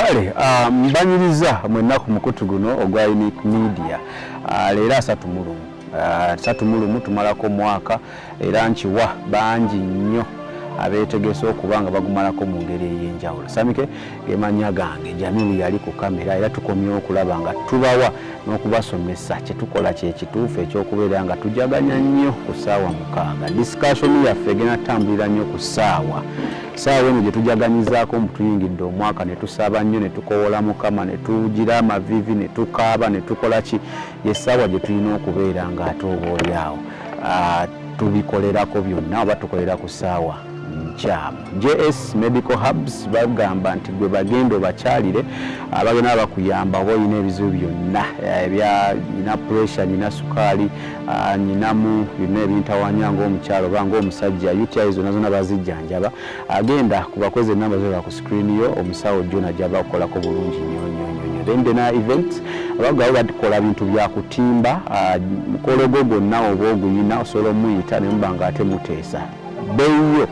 Kale mbaniriza mwenna ku mukutu guno ogwa Unique Media. Leero 31, 31 tumalako mwaka, era nkiwa bangi nnyo abeetegese okuba nga bagumalako mu ngeri ey'enjawulo. Samike gemanya gange, Jamilu yali ku kamera, era tukomyewo okulaba nga tubawa n'okubasomesa kyetukola kyekituufu ekyokubeera nga tujaganya nnyo ku ssaawa 6. Discussion yaffe egenda tutambulira nnyo ku ssaawa eno gye tujaganyizaako mbu tuyingidde omwaka, ne tusaba nnyo, ne tukowoola Mukama, ne tugira amavivi, ne tukaaba, ne tukola ki. Yessaawa gye tulina okubeera ng'ate oba oliawo tubikolerako byonna oba tukolera ku ssaawa nkyamu. JS Medical Hubs bagamba nti gwe bagenda obakyalire, abagenda bakuyamba oba olina ebizibu byonna ebya nyina pressure, nyina sukaali, nyinamu byonna ebintawanya ng'omukyalo oba ng'omusajja, UTI zonna zonna bazijjanjaba. Agenda ku bakweza enamba zola ku screen yo, omusawo John ajja bakukolako bulungi nnyo nnyo nnyo nnyo. Then Dena Events abagabo bakola bintu bya kutimba, mukolo gwo gwonna oba oguyina, osobola omuyita ne muba nga ate muteesa bbeeyi yo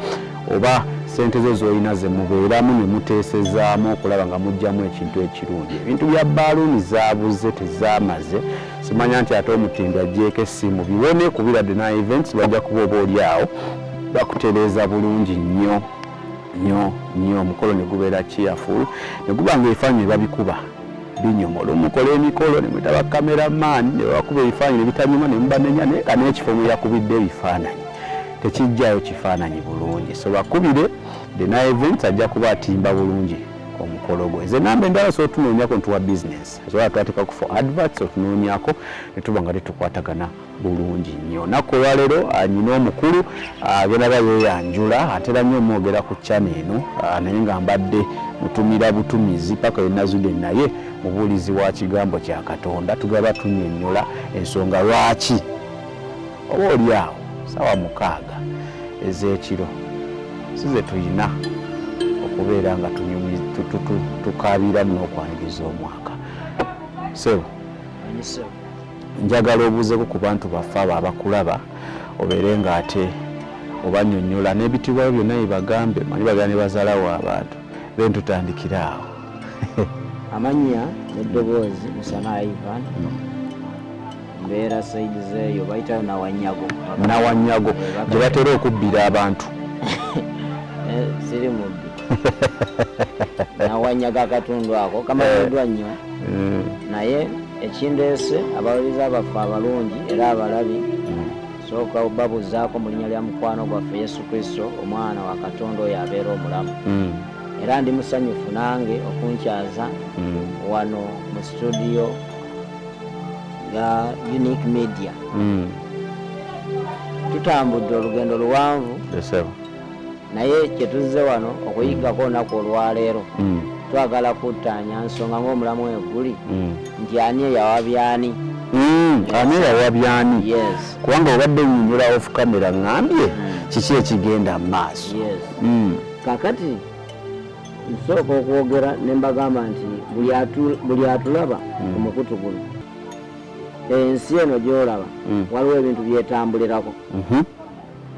oba sente zo z'olina ze mubeeramu ne muteesezaamu okulaba nga mugyamu ekintu ekirungi. Ebintu bya baaluuni zaabuze, tezaamaze, simanya nti ate omutindo agyeko essimu biwone kubira Dena Events, bajja kuba oba oli awo bakutereeza bulungi nnyo nnyo nnyo, omukolo ne gubeera cheerful, ne guba nga ebifaananyi babikuba binyuma. Olumukola emikolo ne muyita ba cameraman ne babakuba ebifaananyi ne bitanyuma ne mubanenya, naye ka n'ekifo mwe yakubidde ebifaananyi tekijjaayo kifaananyi bulungi. So bakubire Dena Events, ajja kuba atimba bulungi omukolo gwe. Ze namba endala so otunoonyako ntuwa business, osobola twateekako for adverts, otunoonyako ne tuba nga tetukwatagana bulungi nnyo. Olunaku olwaleero nyina omukulu agenda ba yeeyanjula, atera nnyo omwogera ku channel eno, naye nga mbadde mutumira butumizi paka wenazudde naye mubuulizi wa kigambo kya Katonda. Tugaba tunnyonnyola ensonga lwaki oba oli awo ssaawa 6 ez'ekiro si ze tuyina okubeera nga tukaabiramu n'okwaniriza omwaka. Sebo, njagala obuuzeeko ku bantu baffe abo abakulaba, obeere ng'ate obannyonnyola n'ebitiibwa byonna bibagambe, manyi bagenda ne bazaalawo abantu, then tutandikire awo. Amannya n'eddoboozi, Musana Ivan, mbeera side zeeyo bayitayo Nawanyago. Nawanyago gye batera okubbira abantu. Siri mubbi. Nawanyago akatundu ako kamanyiddwa nnyo, naye ekindeese, abawuliriza baffe abalungi era abalabi, sooka babuzaako mu linnya lya mukwano gwaffe Yesu Kristo, omwana wa Katonda oyo abeera omulamu. Era ndi musanyufu nange okunkyaza wano mu studio ya Unique Media. Tutambudde olugendo luwanvu, naye kyetuzze wano okuyigako olunaku olwaleero, twagala kuttaanya nsonga ng'omulamu eguli nti ani eyawabyani. Ani eyawabyani? Yes. Kubanga obadde nnyonnyola off camera, ŋŋambye kiki ekigenda mu maaso. Yes. Kakati nsooka okwogera ne mbagamba nti buli atulaba ku mukutu guno, ensi eno gy'olaba, waliwo ebintu byetambulirako.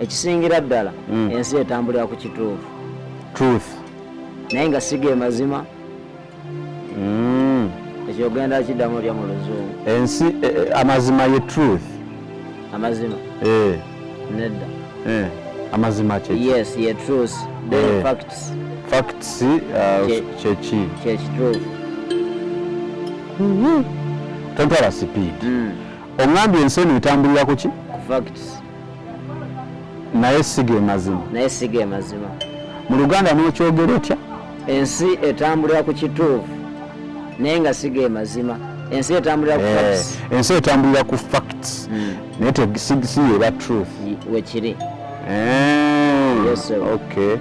Ekisingira ddala, ensi etambulira ku kituufu. Truth. Naye nga si ge mazima. Ekyo ogenda kiddamu otya mu Luzungu? Ensi amazima ye truth. Amazima? Eh. Nedda. Amazima kyeki? Yes, ye truth, then facts. Facts kyeki? Kyekituufu. Tontwala speed. Oŋŋambye ensi eno etambulira ku ki? Ku facts. Naye si ge mazima. Naye si ge mazima. Mu Luganda n'okyogera otya? Ensi etambulira ku kituufu naye nga si ge mazima. Ensi etambulira ku facts. Ensi etambulira ku facts, naye si yeba truth. Wekiri. Yes, sir. Okay.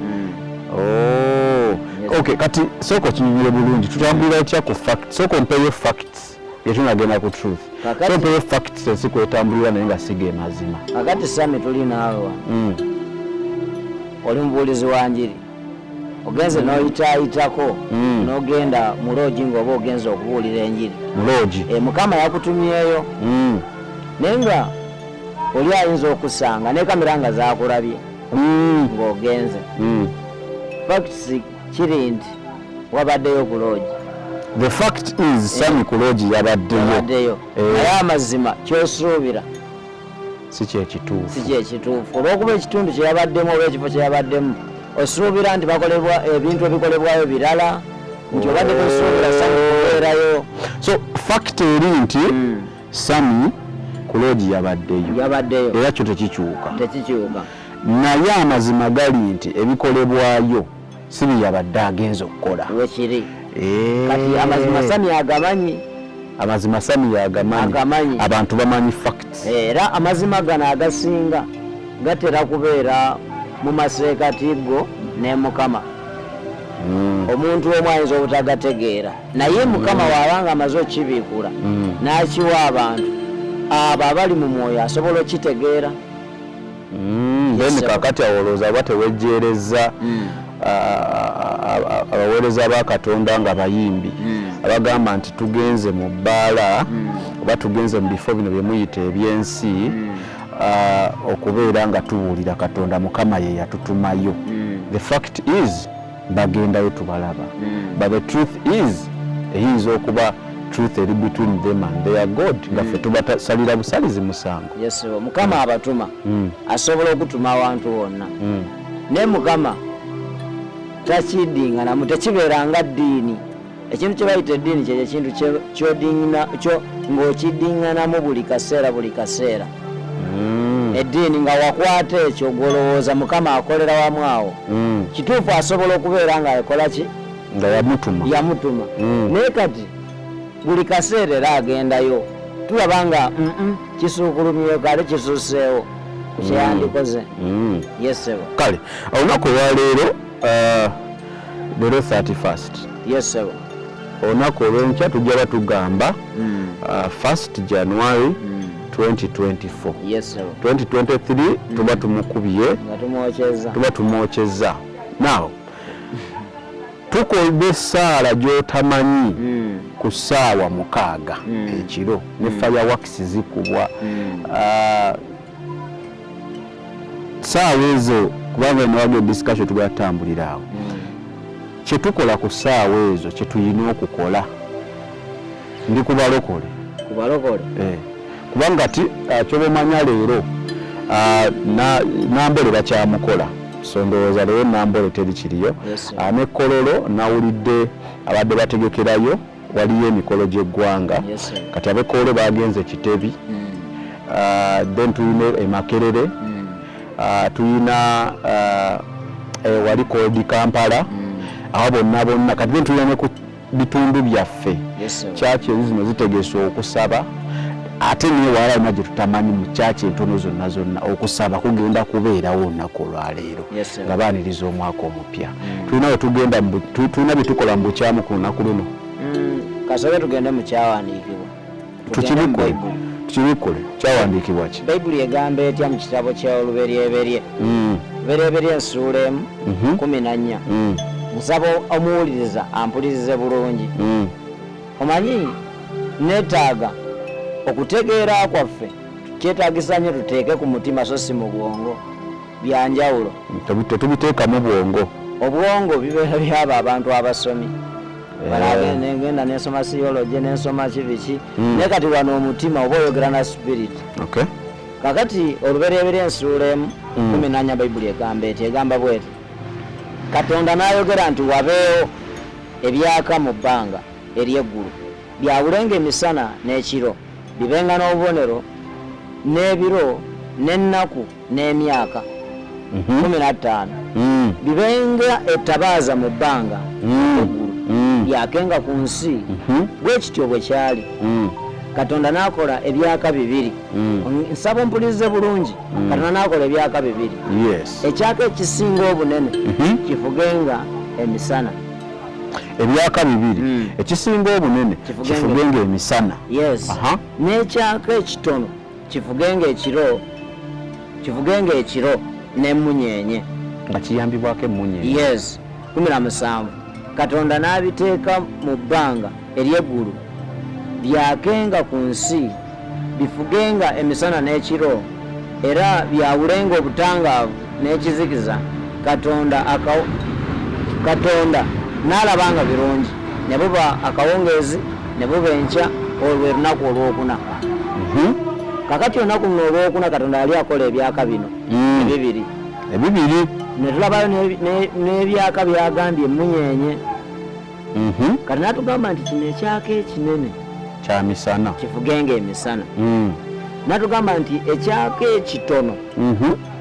Oh. Yes. Okay, kati sooka okinyonyole bulungi, tutambulira otya ku facts? Sooka ompeeyo facts yetunagenda ku truth. So ompeeyo facts ensi kwetambulira naye nga si ge mazima. Kakati Sami, tuli naawe wano, oli mubuulizi wa njiri, ogenze n'oyitaayitako n'ogenda mu loogi ng'oba ogenze okubuulira enjiri. Mu loogi. Mukama yakutumyeyo, naye nga oli ayinza okusanga ne kamera nga zakulabye ng'ogenze. Facts kiri nti wabaddeyo ku loogi. The fact is Sammy ku lodge yabaddeyo. Yabaddeyo. Naye amazima kyosuubira si kyekituufu. Si kyekituufu, olwokuba ekitundu kyeyabaddemu oba ekifo kyeyabaddemu osuubira nti bakolebwa ebintu ebikolebwayo birala, nti obadde tosuubira Sammy kubeerayo. So fact eri nti Sammy ku lodge yabaddeyo. Yabaddeyo. Era kyo tekikyuka. Tekikyuka. Naye amazima gali nti ebikolebwayo si bye yabadde agenza okukola. Wekiri. Kati amazima Sammy agamanyi. Amazima Sammy yagamanyi. Agamanyi. Abantu bamanyi facts. Era amazima gano agasinga gatera kubeera mu maseekati go ne Mukama. Omuntu omu ayinza obutagategeera, naye Mukama bw'aba nga amaze okkibiikula n'akiwa abantu abo abali mu mwoyo asobola okitegeera. Then kakati awo olowooza aba tewejjeereza abaweereza ba Katonda nga bayimbi abagamba nti tugenze mu bbaala oba tugenze mu bifo bino bye muyita ebyensi okubeera nga tubuulira Katonda, Mukama ye yatutumayo. The fact is bagendayo tubalaba, but the truth is eyinza okuba truth eri between them and their God, nga ffe tubasalira busalizi musango. Yes, Mukama abatuma, asobola okutuma awantu wonna, naye Mukama takiddinganamu, tekibeera nga ddiini. Ekintu kye bayita eddiini kyekyo ekintu ng'okiddinganamu buli kaseera, buli kaseera. Eddiini nga wakwata ekyo gw'olowooza Mukama akolera wamu awo, kituufu asobola okubeera nga akola ki? Nga yamutuma. Yamutuma. Naye kati buli kaseera era agendayo, tulaba nga kisuukulumyeko ate kisuuseewo ku kyeyandikoze. Yes ssebo. Kale olunaku olwaleero, leero 31st. Yes ssebo. Olunaku olwenkya tujja batugamba 1st January 2024. Yes ssebo. 2023 tuba tumukubye. Nga tumwokyeza. Tuba tumwokyeza. Now tukolba essaala gy'otamanyi ku ssaawa 6 ekiro ne fireworks zikubwa. Ssaawa ezo, kubanga enawaga discussion tugenda tutambulira awo, kyetukola ku ssaawa ezo kyetulina okukola ndi ku balokole. Ku balokole. Eh, kubanga ti kyoba omanya leero Nambole bakyamukola, so ndowooza leero Nambole teri kiriyo. Yes, sir. Ne Kololo nawulidde abadde bategekerayo, waliyo emikolo gy'eggwanga. Yes, sir. Kati ab'e bagenze Kitebi. Then tulina e Makerere, tulina wali kodi Kampala, awo bonna bonna. Kati then tulina ne ku bitundu byaffe. Yes, sir. Kyaki ezi zino zitegese okusaba, ate newala yonna gye tutamanyi mu kyaki entono zonna zonna okusaba kugenda kubeerawo olunaku olwaleero Yes, sir. nga baaniriza omwaka omupya. Tulina we tugenda tulina bye tukola mu bukyamu ku lunaku luno. Kasobe tugende mu kyawandiikibwa. Tugende mu Tukibikkule. Bayibuli. Tukibikkule. Kyawandiikibwa ki? Bayibuli egamba etya mu kitabo kya Oluberyeberye? Luberyeberye ensuula 1 14. Nsaba omuwuliriza ampulirize bulungi. Omanyi neetaaga okutegeera kwaffe kyetaagisa nnyo tuteeke ku mutima so si mu bwongo, byanjawulo. Tetubiteekamu bwongo. Obwongo bibeera byabo abantu abasomi. Nengenda nensoma theology, nensoma kibiki, naye kati wano omutima oba oyogera na spirit. Kakati Olubereberye ensuula 1 14, Bayibuli egamba eti, egamba bweti: Katonda n'ayogera nti wabeewo ebyaka mu bbanga ery'eggulu, byawulenga emisana n'ekiro, bibenga n'obubonero n'ebiro n'ennaku n'emyaka. 15, bibenga ettabaaza mu bbanga eggulu, byakenga ku nsi. Bwe kityo bwe kyali. Katonda n'akola ebyaka bibiri. Nsaba ompulirize bulungi. Katonda n'akola ebyaka bibiri. Ekyaka ekisinga obunene kifugenga emisana. Ebyaka bibiri, ekisinga obunene kifugenga emisana. Yes. N'ekyaka ekitono kifugenga ekiro, kifugenga ekiro n'emmunyeenye. Nga kiyambibwako emmunyeenye. Yes. 17, Katonda n'abiteeka mu bbanga ery'eggulu, byakenga ku nsi, bifugenga emisana n'ekiro, era byawulenga obutangaavu n'ekizikiza. Katonda n'alaba nga birungi. Ne buba akawungeezi, ne buba enkya, olwo olunaku olwokuna. Kakati olunaku luno olwokuna Katonda yali akola ebyaka bino ebibiri. Ebibiri. Ne tulabayo n'ebyaka byagambye emunyeenye. Kati n'atugamba nti kino ekyaka ekinene kya misana kifugenga emisana. N'atugamba nti ekyaka ekitono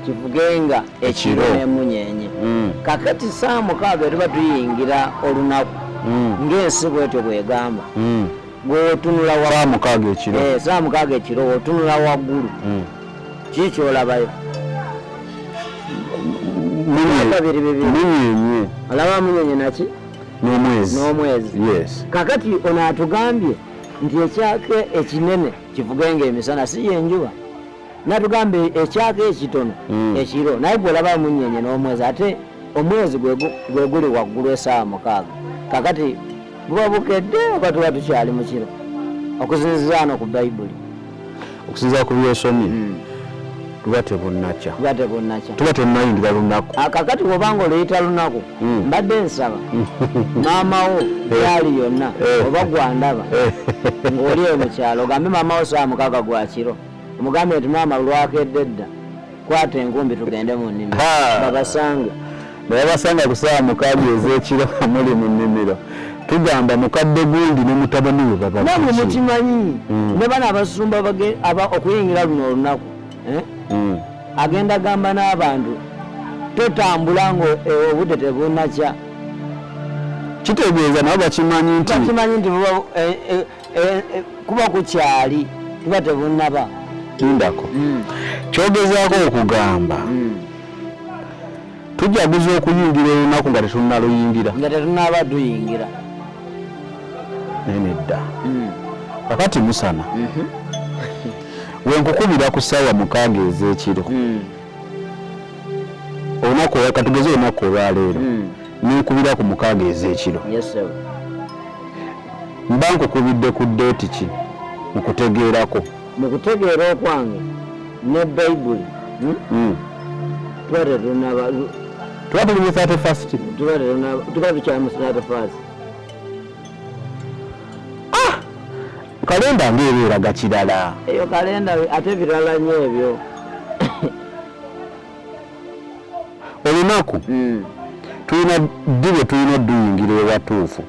kifugenga ekiro n'emunyeenye. Kakati saa 6 tuba tuyingira olunaku ng'ensi bwetyo bwegamba. Bw'otunula saa 6 ekiro. Saa 6 ekiro otunula waggulu. Kiki ky'olabayo? Munyenye. Olaba munyenye naki? N'omwezi. N'omwezi. Yes. Kakati ono atugambye nti ekyaka ekinene kifugenga emisana, si yenjuba. Natugambye ekyaka ekitono ekiro, naye gw'olaba munyenye n'omwezi, ate omwezi gwe guli waggulu essaawa 6. Kakati buba bukedde oba tuba tukyali mu kiro, okusinziira wano ku Bayibuli. Okusinziira ku by'osomye, tuba tebunnakya. Tuba tebunnakya. Tuba tetunnayingira lunaku. Kakati bw'obanga oluyita lunaku, mbadde nsaba maama wo gyali yonna oba gwandaba ng'oli eyo mu kyalo, ogambe maama wo ssaawa 6 gwa kiro, omugambe nti maama lwakedde dda, kwata enkumbi tugende mu nnimiro. Babasange. Naye basanga ku ssaawa 6 ez'ekiro muli mu nnimiro. Tugamba mukadde gundi ne mutabani we baba Namwe mukimanyi. Ne bano abasumba okuyingira luno olunaku. Agenda gamba n'abantu totambula ngo obudde tebunnakya. Kitegeeza nabo bakimanyi nti bakimanyi nti kuba kukyali tuba tebunnaba. Lindako. Kyogezaako okugamba. Tujaguza okuyingira olunaku nga tetunnaluyingira. Nga tetunnaba tuyingira. Naye nedda. Kakati musana. Wenkukubira ku ssaawa 6 ez'ekiro. Olunaku katugeze olunaku olwaleero. Nenkubira ku 6 ez'ekiro. Yes, sir. Mba nkukubidde ku ddeeti ki mu kutegeerako? Mu kutegeera okwange ne Bayibuli. Tuba tetunnaba. Tuba tuli mu 31st. Tuba tetunnaba, tuba tukyali mu 31st. Kalenda ng'ebeeraga kirala. Eyo kalenda ate birala nnyo ebyo. Olunaku tulina ddi lwe tulina odduyingira ewatuufu?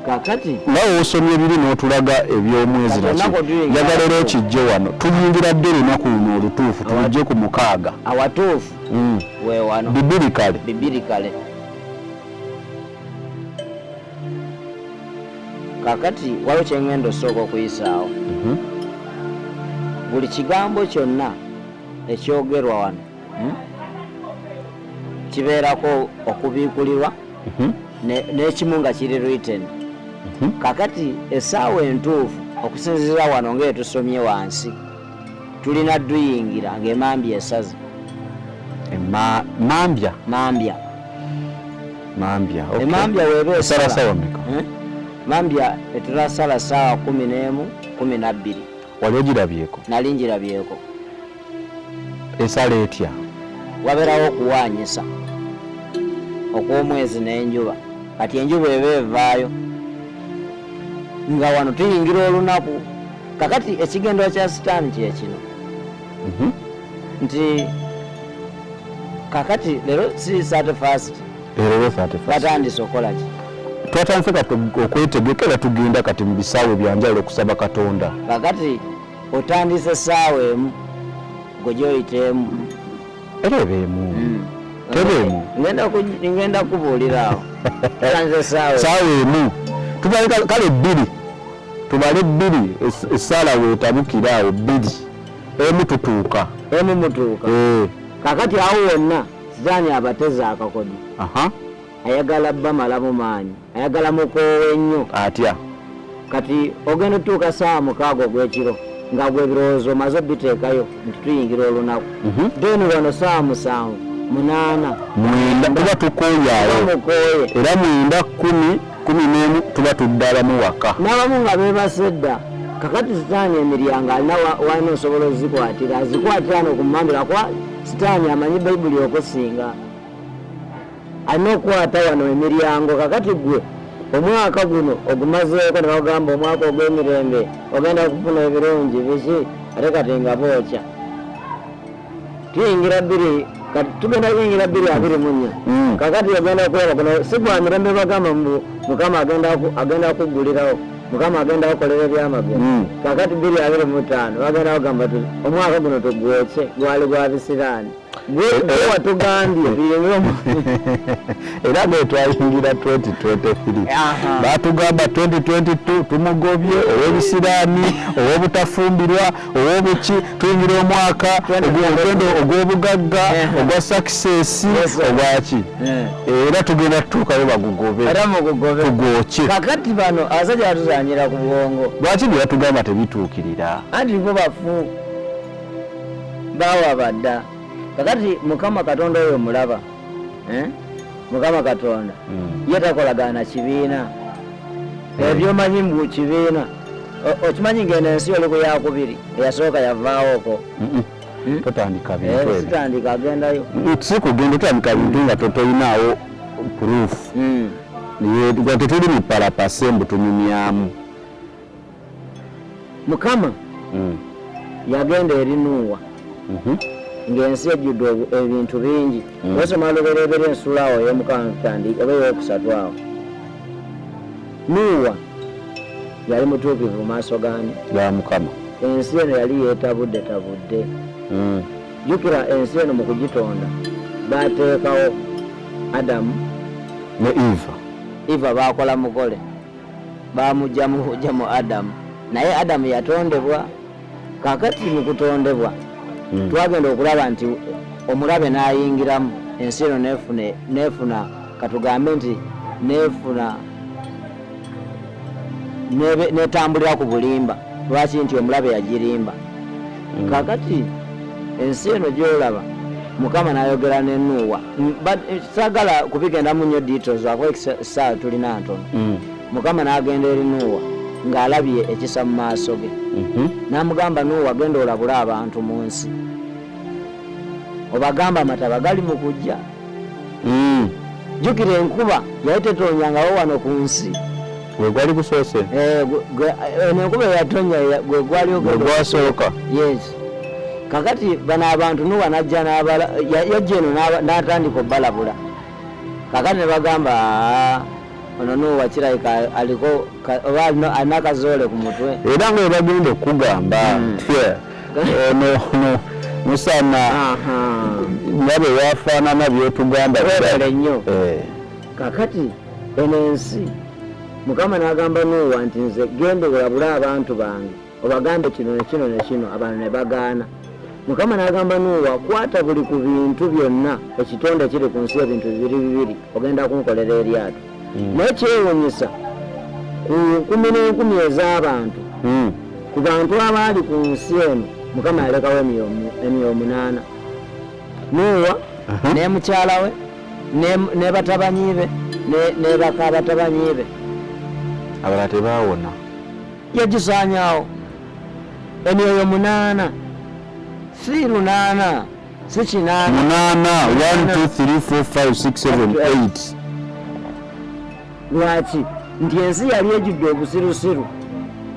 Kakati nga w'osomye biri n'otulaga eby'omwezi naki, njagala era okijje wano. Tuyingira ddi olunaku luno olutuufu? Tulujje ku 6. Awatuufu we wano. Bibirikale. Bibirikale. Kakati waliwo kye ŋŋenda osooka okuyisaawo. Buli kigambo kyonna ekyogerwa wano, kibeerako okubiikulirwa n'ekimu nga kiri written. Kakati essaawa entuufu okusinziira wano ng'etusomye wansi, tulina dduyingira ng'emambya esaze. Mambya? Mambya. Mambya, okay. Emambya weeba esala. Esala ssaawa mmeka? Mambya etulasala ssaawa 11, 12. Wali ogirabyeko? Nali ngirabyeko. Esala etya? Wabeerawo okuwaanyisa okw'omwezi n'enjuba. Kati enjuba eba evaayo nga wano tuyingira olunaku. Kakati ekigendwa kya Sitaani kye kino. Nti kakati leero si 31st. Leero 31st. Batandise okukola ki? Twatandise kati okwetegeka era tugenda kati mu bisaawe byanjawulo okusaba Katonda. Kakati otandise essaawa 1 gwe gy'oyita 1. Era eba 1. Teba 1. Ngenda kubuulira awo. Otandise essaawa 1. Ssaawa 1. Tubale kale 2. Tubale 2 essaala weetabukira awo 2. 1 tutuuka. 1 mutuuka. Kakati awo wonna Sitaani abateze akakodyo. Ayagala bamalamu maanyi, ayagala mukoowe nnyo. Atya? Kati ogenda otuuka ssaawa 6 ogw'ekiro nga gwe ebirowoozo omaze obiteekayo nti tuyingira olunaku. Then wano ssaawa 7, 8, 9, tuba tukooye awo. Tuba mukooye. Era 9, 10, 11 tuba tuddalamu waka. N'abamu nga beebase dda. Kakati Sitaani emiryango alina walina osobola ozikwatira, azikwatira wano ku mmambira kuba Sitaani amanyi Bayibuli okusinga. Alina okukwata wano emiryango. Kakati gwe Omwaka guno ogumazeeko ne bagamba omwaka ogw'emirembe, ogenda kufuna ebirungi biki, ate kati nga bookya. Tuyingira bbiri, kati tugenda kuyingira 2024. Kakati ogenda kulaba guno si gwa mirembe, bagamba mbu Mukama agenda kuggulirawo, Mukama agenda kukolera ebyamagero. Kakati 2025 bagenda kugamba omwaka guno tugwokye, gwali gwa bisiraani. Gwe watugambye biyingire. Era gwe twayingira 2023, batugamba 2022 tumugobye ow'ebisiraani, ow'obutafumbirwa, ow'obuki, tuyingira omwaka ogw'obugagga, ogwa success, ogwaki, era tugenda tutuukayo bagugobe. Era mugugobe. Tugwokye. Kakati bano abasajja batuzanyira ku bwongo. Lwaki bye batugamba tebituukirira? Anti bo bafu, bawaba dda. Kakati Mukama Katonda oyo mulaba, eh? Mukama Katonda ye takolagana na kibiina. Ebyomanyi mbu kibiina, okimanyi ngeno ensi oli ku yakubiri, eyasooka yavaawoko. Totandika bintu ebyo. Sitandika, agendayo. Si kugenda, otandika bintu nga totolinaawo proof. Gwa tetuli mu palapase mbu tunyumyamu. Mukama yagenda eri Nuuwa ng'ensi ejjudde ebintu bingi. Osoma Lubereberye ensula awo ey'omukaaga tutandika oba eyokusatu awo. Nuuwa yali mutuukirivu mu maaso gani? Ga Mukama. Ensi eno yali yeetabudde tabudde. Jjukira ensi eno mu kugitonda baateekawo Adamu ne Eva. Eva baakola mugole, bamugyamu bujja mu Adamu, naye Adamu yatondebwa. Kakati mu kutondebwa twagenda okulaba nti omulabe n'ayingiramu, ensi eno nefuna, katugambe nti nefuna netambulira ku bulimba. Lwaki? Nti omulabe yagirimba. Kakati ensi eno gyolaba, Mukama n'ayogera ne Nuuwa. But saagala kubigendamu nnyo details akuba essaawa tulina ntono. Mukama n'agenda eri Nuuwa ng'alabye ekisa mu maaso ge, n'amugamba, "Nuuwa, genda olabule abantu mu nsi, obagamba amataba gali mu kujja." Jjukira enkuba yali tetonyangawo wano ku nsi. Gwe gwali gusoose. Eno enkuba eyatonya gwe gwali gwe ogenda gwasooka. Yes. Kakati bano abantu, Nuwa najja yajja eno n'atandika obalabula. Kakati ne bagamba, "Aa, ono Nuwa kirabika aliko oba alina akazoole ku mutwe." Era nga bagenda okugamba nti ono ono musana nga bwe wafaanana byotugamba. Weebale nnyo. Kakati eno ensi, Mukama n'agamba Nuuwa nti, "Nze genda olabule abantu bange, obagambe kino ne kino ne kino." Abantu ne bagaana. Mukama n'agamba Nuuwa, "Kwata buli ku bintu byonna, ekitonde kiri ku nsi, ebintu bibiri bibiri, ogenda kunkolera eryato." Naye kyewuunyisa, ku nkumi n'enkumi ez'abantu, ku bantu abaali ku nsi eno, Mukama yalekawo emyoyo munaana: Nuuwa ne mukyala we ne batabanyi be ne baka batabanyi be. Abalala tebaawona. Yagisaanyaawo emyoyo munaana, si lunaana, si kinaana. Munaana, 1 2 3 4 5 6 7 8. Lwaki? Nti ensi yali ejjudde obusirusiru,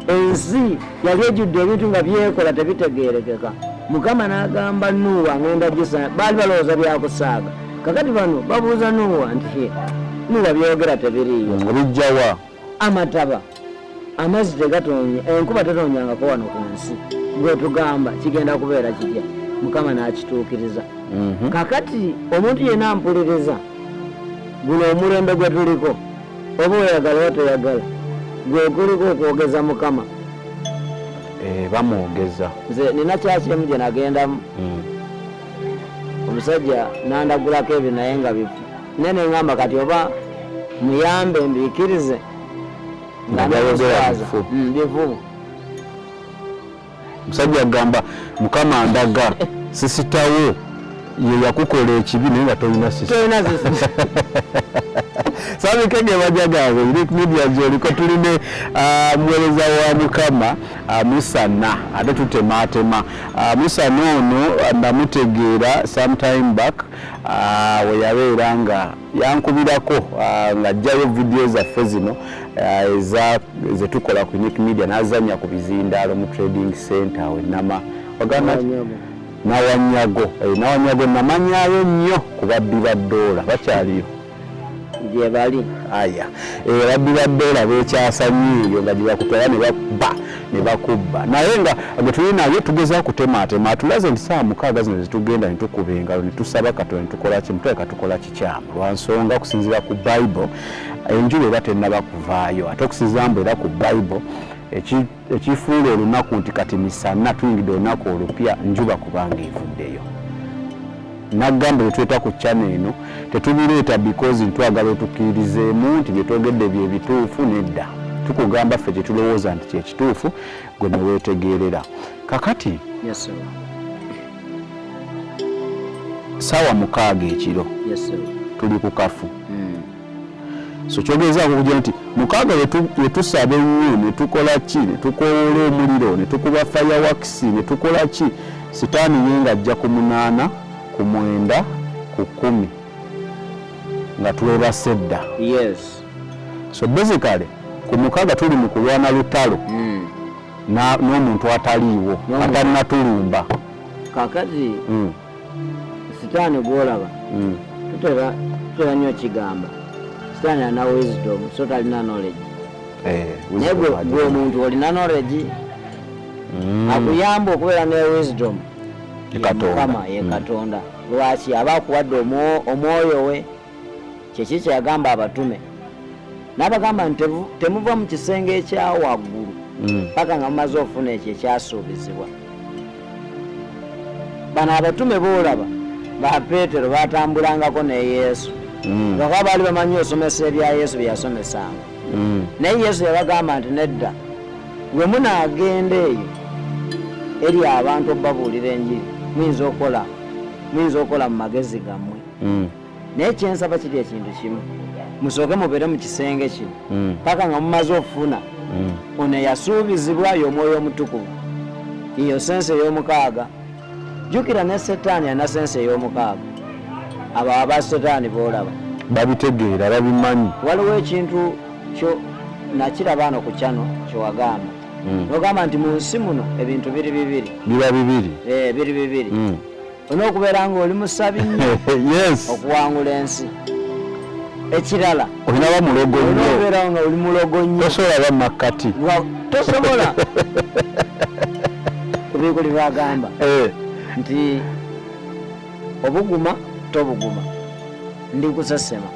ensi yali ejjudde ebintu nga byekola tebitegeerekeka. Mukama n'agamba Nuuwa, "Ngenda gisa." Baali balowooza byakusaaga. Kakati bano babuuza Nuuwa nti, "He, Nuuwa, byogera tebiriiyo." Bijjawa? Amataba, amazzi tegatonya, enkuba tetonyangako wano ku nsi, gwetugamba kigenda kubeera kitya? Mukama n'akituukiriza. Kakati omuntu yenna mpuliriza, guno omulembe gwe tuliko, oba oyagala oba toyagala, gwe guliko okwogeza Mukama. Bamwogeza. Nze nina kyaki emu gye nagendamu, omusajja nandagulako ebyo naye nga bifu, naye neŋŋamba kati oba muyambe mbiikirize. Nga byayogera bifu. Bifu. Musajja agamba, "Mukama ndaga sisitawo." Ye yakukola ekibi naye nga tolina sisi. Tolina sisi. Sabikenge bajagaabwe Unique Media gyoliko, tuline muweereza wa Mukama Musana, ate tutemaatema. Musana ono namutegeera sometime back, we yabeera nga yankubirako ng'ajjayo vidiyo zaffe zino ze tukola ku Unique Media, n'azannya ku bizindaalo mu trading center awo enama wagamba Nawanyago. Nawanyago namanyayo nnyo ku babbi ba ddoola, bakyaliyo? Gye bali. Aya, babbi ba ddoola beekyasa nnyo eyo nga gye bakutwala ne bakubba ne bakubba, naye nga gwe tuli naye tugezaako kutemaatema, atulaze nti saawa 6 zino zitugenda ne tukuba engalo ne tusaba Katonda ne tukola ki, mutulabika tukola kikyamu lwa nsonga okusinziira ku Bible enjuba eba tennaba kuvaayo, ate okusinziira mbu era ku Bible ekifuula olunaku nti kati misana tuyingidde olunaku olupya njuba kubanga evuddeyo. Nagamba byetweta ku channel eno tetubireeta because ntwagala otukkiririzeemu nti byetwogedde bye bituufu, nedda, tukugamba ffe kyetulowooza nti kyekituufu gwe ne weetegeerera. Kakati Yes, sir. Saawa 6 ekiro. Yes, sir. Tuli ku kafu. So kyogezaako okugira nti 6 wetusaba ennyo ne tukola ki, ne tukowoola omuliro ne tukuba fireworks ne tukola ki, sitaani ye ng'ajja ku 8, ku 9, ku 10 nga twebase dda. So basically ku 6 tuli mu kulwana lutalo n'omuntu ataliiwo, atannatulumba. Kakati sitaani gw'olaba, tutera nnyo kigamba sitaani alina wisdom, so talina knowledge. Naye gwe omuntu olina knowledge, akuyamba okubeera ne wisdom ye Katonda. Mukama ye Katonda. Lwaki aba akuwadde omwoyo we? Kyeki kyeyagamba abatume, n'abagamba nti temuva mu kisenge ekya waggulu paka nga mumaze ofuna ekyo ekyasuubizibwa. Bano abatume boolaba ba Peetero batambulangako ne Yesu, lwakuba baali bamanyi osomesa ebya Yesu bye yasomesanga. Naye Yesu yabagamba nti nedda, bwe munaagenda eyo eri abantu obabuulira enjiri, muyinza okukola mu magezi gammwe. Naye kyensaba kiri ekintu kimu, musooke mubeere mu kisenge kino paka nga mumaze okufuna ono eyasuubizibwa, y'Omwoyo Omutukuvu. Eyo sense ey'omukaaga. Jjukira ne Setaani alina sense ey'omukaaga. Abo aba Setaani boolaba babitegeera, babimanyi. Waliwo ekintu kyo nakiraba ano ku kyano kyewagamba, nogamba nti mu nsi muno ebintu biri bibiri. Biba bibiri. Biri bibiri. Olina okubeera ng'oli musabi nnyo okuwangula ensi. Ekirala, olina ba mulogo olina nnyo. Okubeera nga oli mulogo nnyo. Tosobola ba makkati. Tosobola. Kubikuli lwagamba nti obuguma tobuguma, ndi kusesema.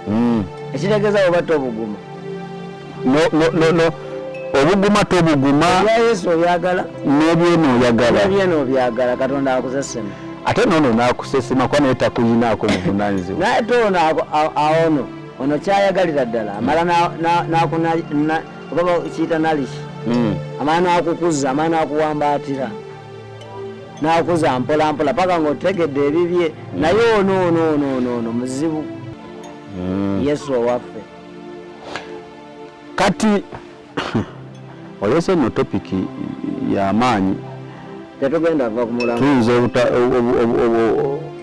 Ekitegeeza oba tobuguma. No, no, no, no. Obuguma tobuguma. Ebya Yesu obyagala. N'ebyeno oyagala. N'ebyeno obyagala, Katonda akusesema. Ate nono n'akusesema kuba naye takuyinaako buvunaanyizibwa. Naye ate ono awo ono kyayagalira ddala amala oba kiyita nalish, amala n'akukuza, amala n'akuwambaatira, n'akuza mpola mpola paka ng'otegedde ebibye. Naye ono ono ono ono ono muzibu. Yesu owaffe. Kati oleese nno topiki y'amaanyi. Tetugenda va ku mulamwa. Tuyinza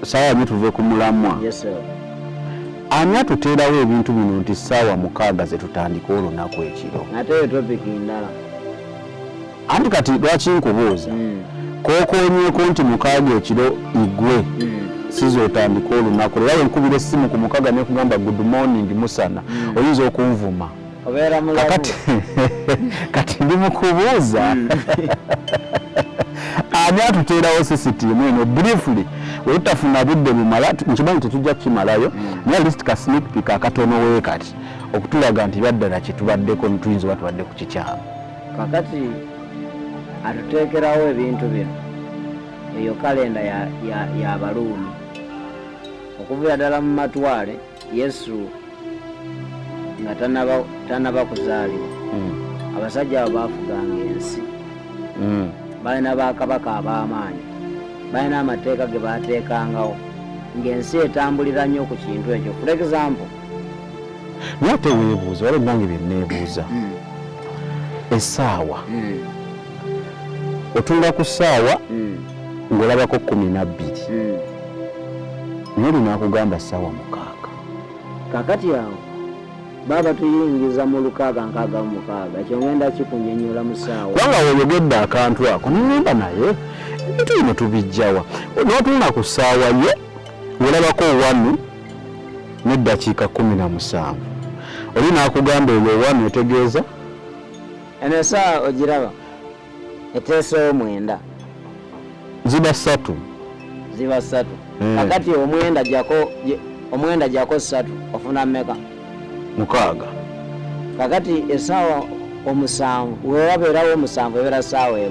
saawa nyo tuve ku mulamwa. Yes, sir. Ani atuteerawo ebintu bino nti ssaawa 6 ze tutandika olunaku ekiro? Ate eyo topiki ndala. Anti kati lwaki nkubuuza, kookoonyeeko nti 6 ekiro igwe siza otandika olunaku. Era wenkubira essimu ku 6 nekugamba good morning Musana, oyinza okunvuma. Obeera mulamu. Kati ndi mukubuuza, ani atuteerawo sisitimu eno? Briefly, wetutafuna budde bumala, nkimanyi tetujja kukimalayo, naye at least ka sneak peek akatono wee kati okutulaga nti byaddala kyetubaddeko tuyinza oba tubadde ku kikyamu. Kakati atuteekerawo ebintu bino, eyo kalenda y'Abaruumi okuviira ddala mu matwale Yesu nga tanaba kuzaalibwa. Abasajja abo baafuganga ensi. Balina bakabaka ab'amaanyi, balina amateeka ge baateekangawo. Ng'ensi etambulira nnyo ku kintu ekyo. For example, Naye ate weebuuza, waliwo nange bye neebuuza. Essaawa, otunula ku ssaawa ng'olabako 12, naye oli n'akugamba ssaawa 6. Kakati awo baba tuyingiza mu 666. Ekyo ngenda kikunyonyola mu ssaawa. Kubanga weoyogedde akantu ako, neŋŋamba, naye ebintu bino tubijjawa? N'otunula ku ssaawa ye, olabako 1:17, oli n'akugamba eyo 1 etegeeza? Eno essaawa ogiraba eteesewo 9. Ziba 3. Ziba 3. Kakati 9 jako 3, ofuna mmeka? 6. Kakati essaawa 7, wewabeerawo 7 ebeera ssaawa 1.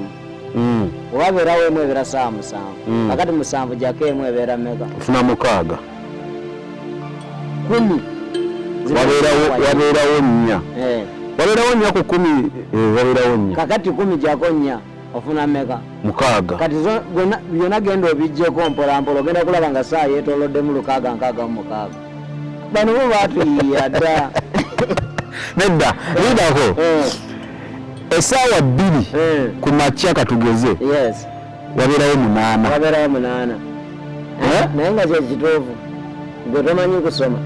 Wewabeerawo 1 ebeera ssaawa 7. Kakati 7 jako 1 ebeera mmeka? Ofuna 6. 10. Ziba ssaawa. Wabeerawo 4. Wabeerawo 4 ku 10, wabeerawo 4. Kakati 10 jako 4, ofuna mmeka? 6. Kati byonna genda obijjeko mpolampola, ogenda kulaba nga saawa yeetooloddemu 666. Bano bo baatuyiiya dda. Nedda, lindako. Essaawa 2 ku makya, katugeze, wabeerawo 8. Wabeerawo 8. Eh? Naye nga kye kituufu, gwe tomanyi kusoma.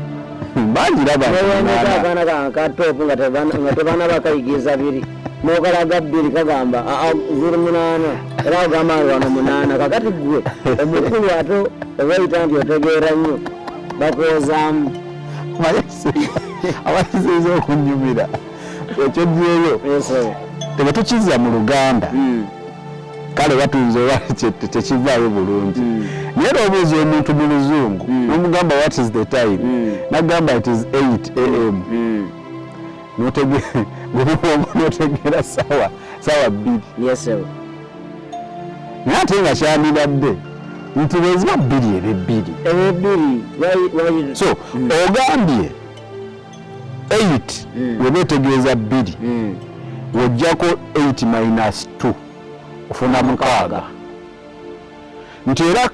Bangiraba. Newendeka. 8. Akaana kange ka top nga tebana bakayigiriza biri, nokalaga 2, kagamba, "Ah, ah, ziri 8," era ogamba nti wano 8. Kakati gwe omukulu ate obayita nti otegeera nnyo, bakwozaamu. Abakisinza okunyumira ekyo gyeyo teba tukizza mu Luganda. Kale batunze oba tekivaayo bulungi, naye era obuuza omuntu mu Luzungu, nomugamba, "What is the time?" Nagamba, "It is 8 a.m." Notegeera sawa 2. Yes, sir. Naye ate nga kyandibadde nti bweziba 2, eba 2. Eba 2. So ogambye 8 weba etegeeza 2, wojjako 8 minus 2, ofuna 6, nti era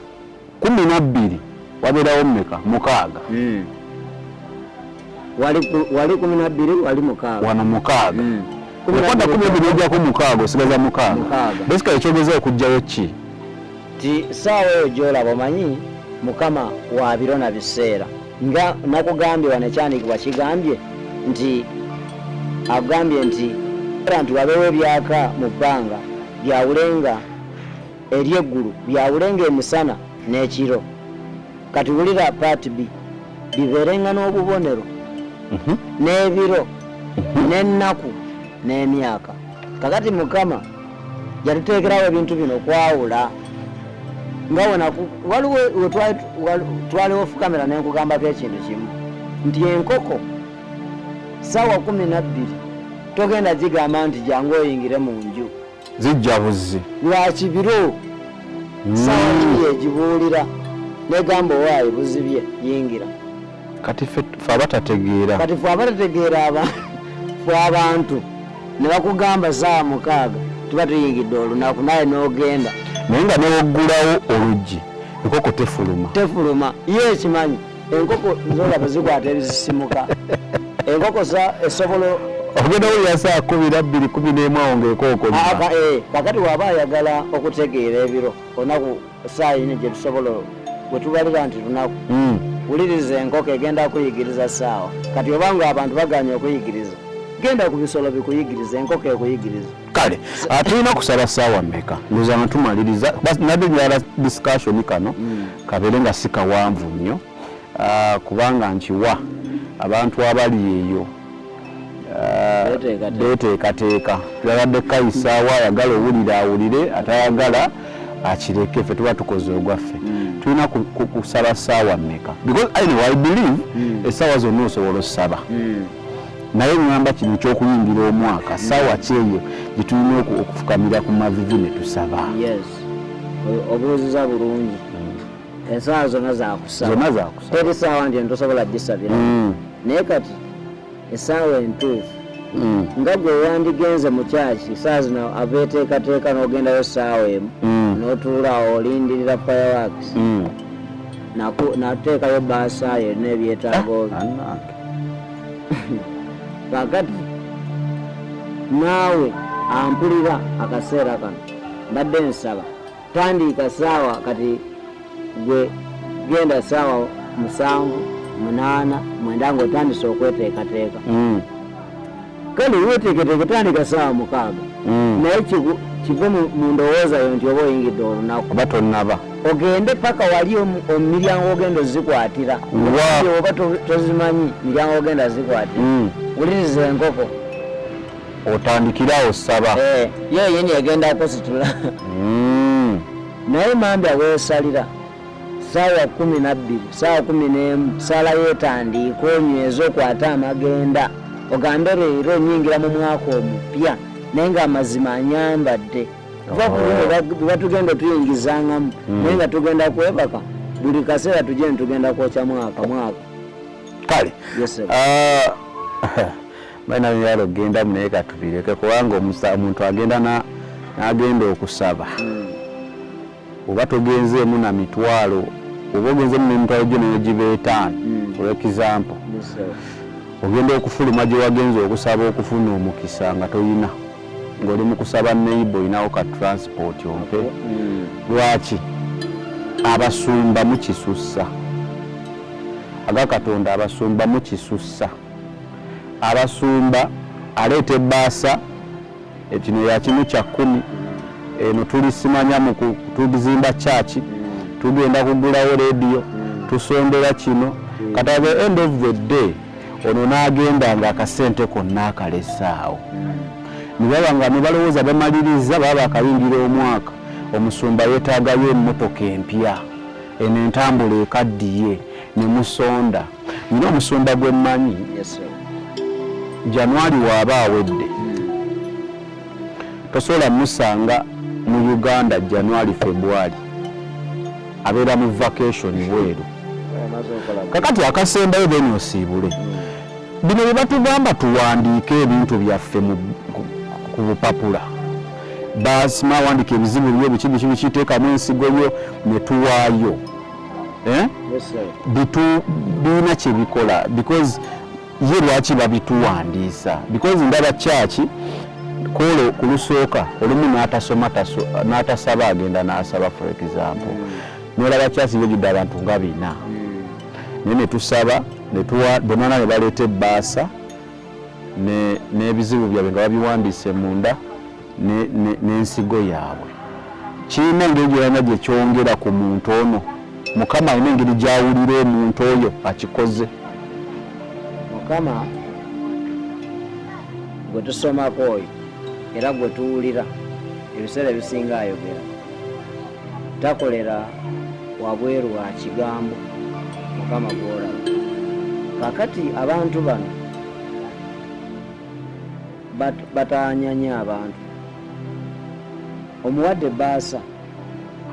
12 wabeerawo mmeka? 6. Wali 12, wali 6. Wano 6. Okwata 12, ojjako 6, osigaza 6. 6. Basically ekyogeza okugjayo ki? Ti saawa eyo gyolaba, omanyi Mukama wa biro na biseera, nga nakugambye wano ekyandiikibwa kigambye nti, agambye nti era nti wabeewo ebyaka mu bbanga byawulenga eryeggulu, byawulenga emisana n'ekiro. Kati wulira part B: bibeerenga n'obubonero n'ebiro n'ennaku n'emyaka. Kakati Mukama yatuteekerawo ebintu bino okwawula nga waliwo we twaliwo off camera, nenkugambako ekintu kimu nti enkoko saawa 12 togenda gigamba nti jangu oyingire mu nju. Zijja buzzi. Lwaki? Biro saawa kiri egibuulira negamba, "Owaayi, buzibye, yingira." Kati ffe abatategeera. Kati fe abatategeera, fe abantu ne bakugamba saawa 6 tuba tuyingidde olunaku, naye n'ogenda. Naye nga newoggulawo oluggi, enkoko tefuluma. Tefuluma, ye ekimanyi. Enkoko zolaba zikwata ebisisimuka. Enkoko esobola Ogenda wulira saa 12, 11 awo ngaekookolima. Kakati waba ayagala okutegeera ebiro, olunaku, saa ine gye tusobola bwe tubalira nti lunaku, wuliriza enkoko, egenda kuyigiriza saawa. Kati obanga abantu baganye okuyigiriza, genda ku bisolo bikuyigiriza, enkoko ekuyigiriza. Kale tulina kusaba saawa mmeka? Ndowooza nga tumaliriza. Nabyo njagala discussion kano kabeere nga si kawanvu nnyo, kubanga nkiwa abantu abali eyo Beeteekateeka. Beeteekateeka. Tuyagadde kayisaawo, ayagala owulira awulire, atayagala akireke, ffe tuba tukoze ogwaffe. Tulina kusaba saawa mmeka? Because anyway, I believe essaawa zonna osobola osaba, naye ŋŋamba kino ekyokuyingira omwaka, saawa kyeyo gye tulina okufukamira ku mavivi ne tusaba? Yes, obuuziza bulungi. Essaawa zonna zakusaba. Zonna zakusaba. Teri saawa nti ntosobola gisabira. Naye kati essaawa entuufu, nga gwe wandigenze mu kyaki saawa zino abeeteekateeka n'ogendayo saawa 1, n'otuula awo olindirira fireworks. Nateekayo baasa yo erina ebyetaago byo. Bannange. Kakati naawe ampulira akaseera kano, mbadde nsaba tandiika saawa kati, gwe genda saawa 7, 8, 9 ng'otandise okweteekateeka. Kale weteeketeeke, tandika saawa 6. Naye kive mu ndowooza yo nti oba oyingidde olunaku. Oba tonnaba. Ogende paka wali omumiryango ogenda ozikwatira. Oba tozimanyi miryango ogenda zikwatira. Wuliriza enkoko. Otandikirawo saba. Eh, ye yeni egenda kusitula. Naye mambya weesalira saawa 12, saawa 11, saala yeetandiika, onyweze, okwate amagenda, ogambe leero nyingira mu mwaka omupya, naye ng'amazima anyambadde. Kuva ku bino batugenda otuyingizangamu, naye nga tugenda kwebaka buli kaseera, tugende tugenda kwokya mwaka mwaka. Kale. Yes, sir. Ah, balina byalo ogendamu, naye katubireke, kubanga omuntu agenda n'agenda okusaba, oba togenzeemu na mitwalo, oba ogenzemu n'emitwalo gyo nayo giba 5, for example, Yes, sir. ogenda okufuluma gye wagenza okusaba okufuna omukisa nga toyina, ng'oli mu kusaba neighbor, oyinawo ka transport ompe. Lwaki abasumba mukisussa? Aga Katonda, abasumba mukisussa. Abasumba aleeta ebbaasa ekino ya 1/10, eno tuli simanya mu tuzimba kyaki, tugenda kugulawo rediyo, tusondera kino. Kati at the end of the day ono n'agenda nga akasente konna akalesaawo, ne baba nga ne balowooza bamaliriza, baba bakayingira omwaka, omusumba yeetaagayo emmotoka empya, eno entambula ekaddiye, ne musonda. Nina omusumba gwe mmanyi, Yes, sir. January waaba awedde, tosobola musanga mu Uganda. January, February abeera mu vacation bweru. Amaze okola. Kakati akasembayo, then osiibule. Bino bye batugamba tuwandiike ebintu byaffe ku bupapula, basima awandika ebizibu byo biki biki biki, teekamu ensigo yo ne tuwaayo. Eh? Yes, sir. Bitu birina kye bikola, because ye lwaki babituwandiisa? Because ndaba kyaki kwolwo ku lusooka olumu n'atasoma n'atasaba, agenda n'asaba, for example, nolaba kyasi yejjudde abantu nga 400, naye ne tusaba ne bonna ne baleeta ebbaasa n'ebizibu byabwe nga babiwandiise munda n'ensigo yaabwe. Kirina engeri gyolina gye kyongera ku muntu ono. Mukama alina engeri gy'awulira omuntu oyo akikoze. Mukama gwe tusomako oyo era gwe tuwulira ebiseera ebisinga ayogera, takolera wabweru wa kigambo. Mukama gwolaba kakati abantu bano bataanyanya abantu. Omuwadde ebbaasa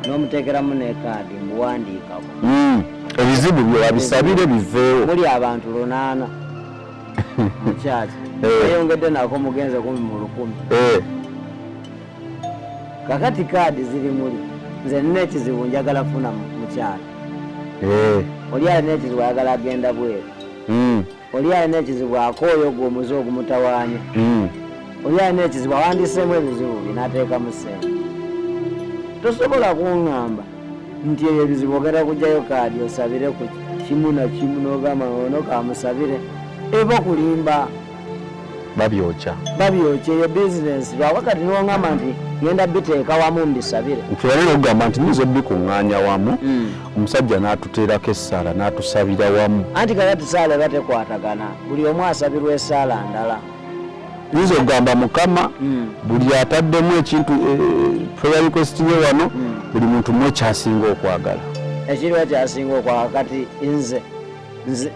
n'omuteekeramu n'ekaadi muwandiikako Ebizibu bye wabisabire biveewo. Muli abantu 800 mukyaki, eyongedde nako mugenze kumi mu 1000. Kakati kaadi ziri muli, nze nina ekizibu, njagala funa mukyala. Oli alina ekizibu, ayagala agenda bweru. Oli alina ekizibu, akooyo gwe omuze ogumutawaanya. Oli alina ekizibu, awandiseemu ebizibu bye n'ateekamu ssente. Tosobola kuŋŋamba nti ebyo ebizibu ogenda kugjayo kaadi osabire ku kimu na kimu n'ogamba ono kamusabire, eba kulimba. Babyokya. Babyokya, eyo bizinesi lwaba. Kati niwoŋŋamba nti ngenda biteeka wamu mbisabire. Nfeera okugamba nti nyinza obikuŋŋaanya wamu, omusajja n'atuteerako essaala n'atusabira wamu. Anti kakati saala eba tekwatagana, buli omu asabirwa esaala ndala. Nyinza okugamba Mukama, buli ataddemu ekintu, prayer request ye wano, buli muntu mu ekyasinga okwagala. Ekiriwa kyasinga okwagala. Kati nze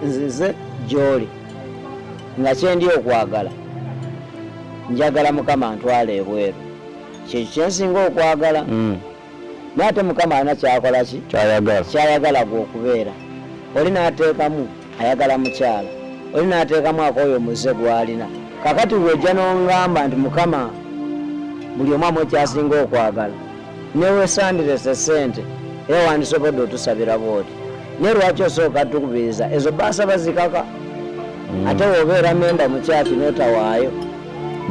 nzize gy'oli nga kyendi okwagala, njagala Mukama ntwala ebweru, kyekyo kyensinga okwagala. Naye ate Mukama alina kyakola ki? Kyayagala. Kyayagala gwe okubeera. Oli n'ateekamu ayagala mukyala, oli n'ateekamu akooyo omuze gw'alina. Kakati wejja n'ongamba nti Mukama buli omu amu ekyasinga okwagala, newesandirese sente era wandisobodde otusabira bwoti. Naye lwaki osooka tukubiriza ezo baasa bazikaka? Ate wobeera memba mu kyaki n'otawaayo,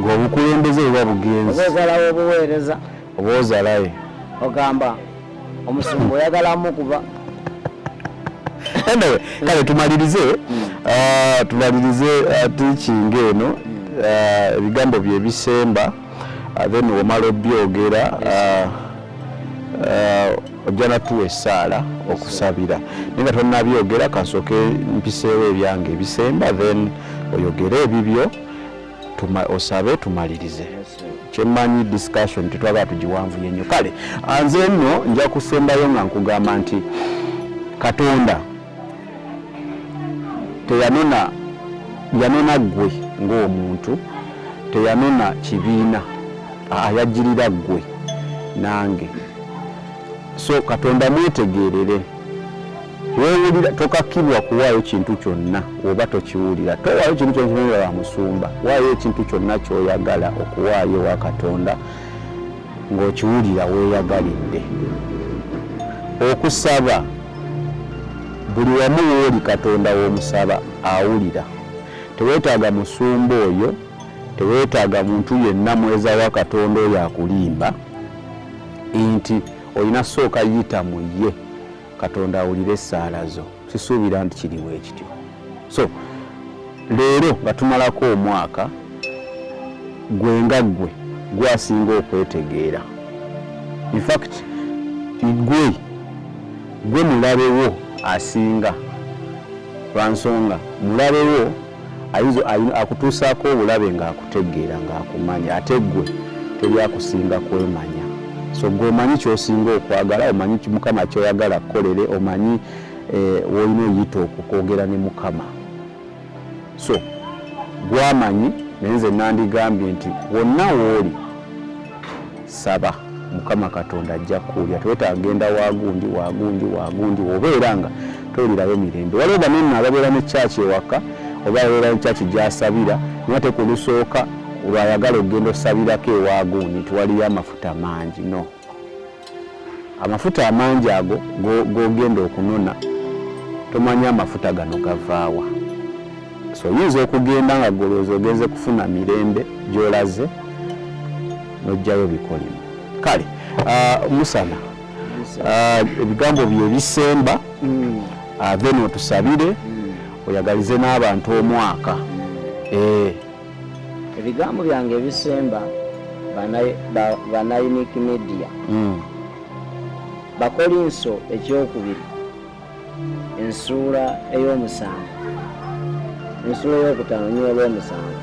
ng'obukulembeze buba bugenzi, oba osalawo obuweereza, oba ozalayo, ogamba omusumba oyagala mukuba. Anyway, kale tumalirize, tumalirize teaching eno, ebigambo bye bisemba, then omala obyogera, ojja natuwa essaala okusabira. Naye nga tonnabyogera, kansooke mpiseewo ebyange ebisemba, then oyogere ebibyo, osabe, tumalirize. Kyemmanyi discussion tetwagala tugiwanvuye nnyo. Kale nze nno nja kusembayo nga nkugamba nti Katonda teyanona, yanona ggwe ng'omuntu, teyanona kibiina, yajjirira ggwe nange. So Katonda mwetegeerere, weewulira tokakibwa kuwaayo kintu kyonna oba tokiwulira. Towaayo kintu kyonna wa musumba, waayo ekintu kyonna ky'oyagala okuwaayo wa Katonda ng'okiwulira weeyagalidde. Okusaba buli wamu wooli, Katonda w'omusaba awulira. Teweetaaga musumba oyo, teweetaaga muntu yenna mweza wa Katonda oyo akulimba nti olina sooka yita mu ye Katonda awulire essaala zo. Sisuubira nti kiriwo ekityo. So leero nga tumalako omwaka, gwe nga ggwe gwasinga okwetegeera. In fact, gwe mulabewo asinga, lwansonga mulabewo ayinza akutuusaako obulabe ng'akutegeera, ng'akumanya, ate ggwe teri akusinga kwemanya. So gwe omanyi ky'osinga okwagala, omanyi Mukama ky'oyagala kukolere, omanyi w'olina oyita okukwogera ne Mukama. So gwamanyi. Naye nze nandigambye nti wonna w'oli, saba Mukama Katonda, ajja kuwulira. Tewetaaga wagundi wagundi wagundi obeera nga towulirayo mirembe. Waliwo banene ababeera ne kyaki ewaka, oba abeera ne kyaki gyasabira, naye ate ku lusooka lwayagala okugenda osabirako ewagundi nti waliyo amafuta mangi. No, amafuta amangi ago gogenda okunona, tomanyi amafuta gano gavaawa. So oyinza okugenda nga golowooza ogenze kufuna mirembe, gy'olaze n'ojjayo bikolimo. Kale Musana, ebigambo bye bisemba, then otusabire, oyagalize n'abantu omwaka. Ebigambo byange ebisemba, bana Unique Media, Bakolinso ekyokubiri ensuula ey'omusanvu, ensuula ey'okutaano nyo olw'omusanvu,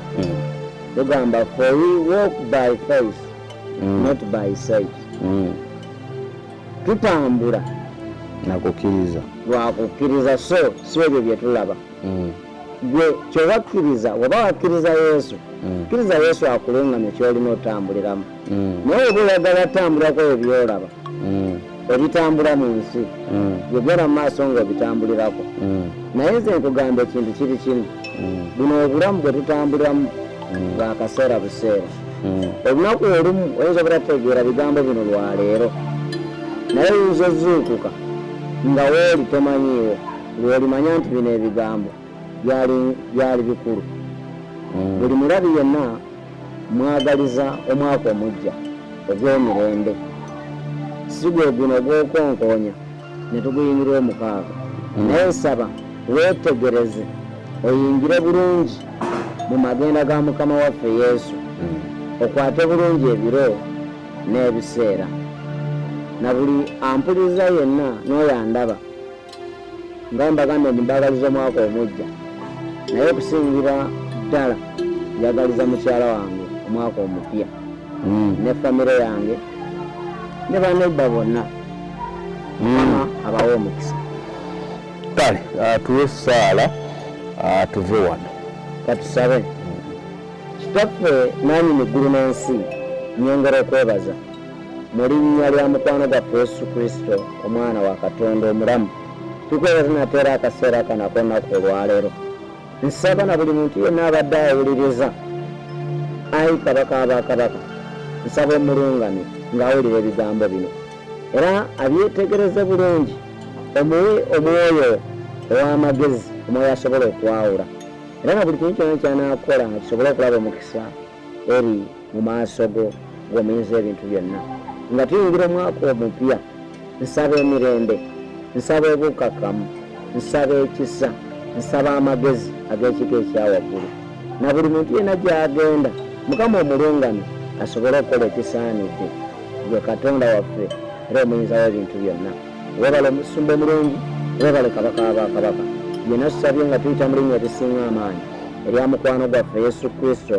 lugamba, "For we walk by faith, not by sight." Tutambula nakukkiriza. Lwakukkiriza, so si ebyo bye tulaba. Gwe kyowakkiriza, oba wakkiriza Yesu, kkiriza Yesu akulungamye kyolina otambuliramu. Naye oba oyagala tambulako ebyo byolaba ebitambula mu nsi, byogenda mu maaso nga obitambulirako. Naye nze nkugamba ekintu kiri kimu: buno obulamu bwe tutambuliramu bwakaseera buseera. Olunaku olumu oyinza obutategeera bigambo bino lwaleero, naye oyinza ozuukuka nga wooli tomanyiiwo, lw'olimanya nti bino ebigambo byali bikulu. Buli mulabi yenna mwagaliza omwaka omujja ogw'emirembe, si gwe guno ogw'okwonkonya ne tuguyingira omukaaga. Naye nsaba weetegereze, oyingire bulungi mu magenda ga Mukama waffe Yesu, okwate bulungi ebiro n'ebiseera. Na buli ampuliriza yenna n'oyo andaba, nga mbagambye nti mbagaliza omwaka omujja, naye okusingira ddala njagaliza mukyala wange omwaka omupya, ne famire yange ne baneiba bonna. Mukama abawe omukisa. Kale tuwe essaala, tuve wano. Katusabe. Kitaffe nanyini ggulu n'ensi, nyongera okwebaza mu linnya lya mukwano gwaffe Yesu Kristo, omwana wa Katonda omulamu. Tukwebaza nateera akaseera kano ak'olunaku olwaleero. Nsaba na buli muntu yenna abadde awuliriza, ayi Kabaka abakabaka, nsaba omulungamye ng'awulira ebigambo bino era abyetegereze bulungi. Omuwe omwoyo ow'amagezi, omwoyo asobola okwawula, era na buli kintu kyonna ky'anaakola nga kisobole okulaba omukisa eri mu maaso go ng'omuyinza ebintu byonna. Nga tuyingira omwaka omupya, nsaba emirembe, nsaba obukkakkamu, nsaba ekisa, nsaba amagezi ag'ekika ekya waggulu. Na buli muntu yenna gy'agenda, Mukama omulungamye asobole okukola ekisaanidde. Ggwe Katonda waffe era Omuyinza w'ebintu byonna. Weebale Omusumba omulungi, weebale Kabaka wa bakabaka. Byonna tusabye nga tuyita mu linnya erisinga amaanyi erya mukwano gwaffe Yesu Kristo,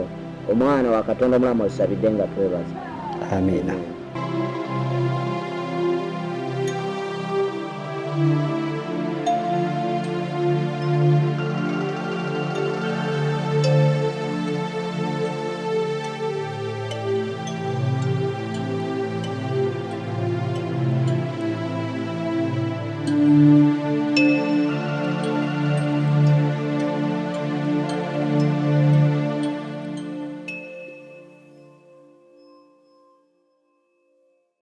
Omwana wa Katonda omulamu otusabidde nga twebaza. Amiina.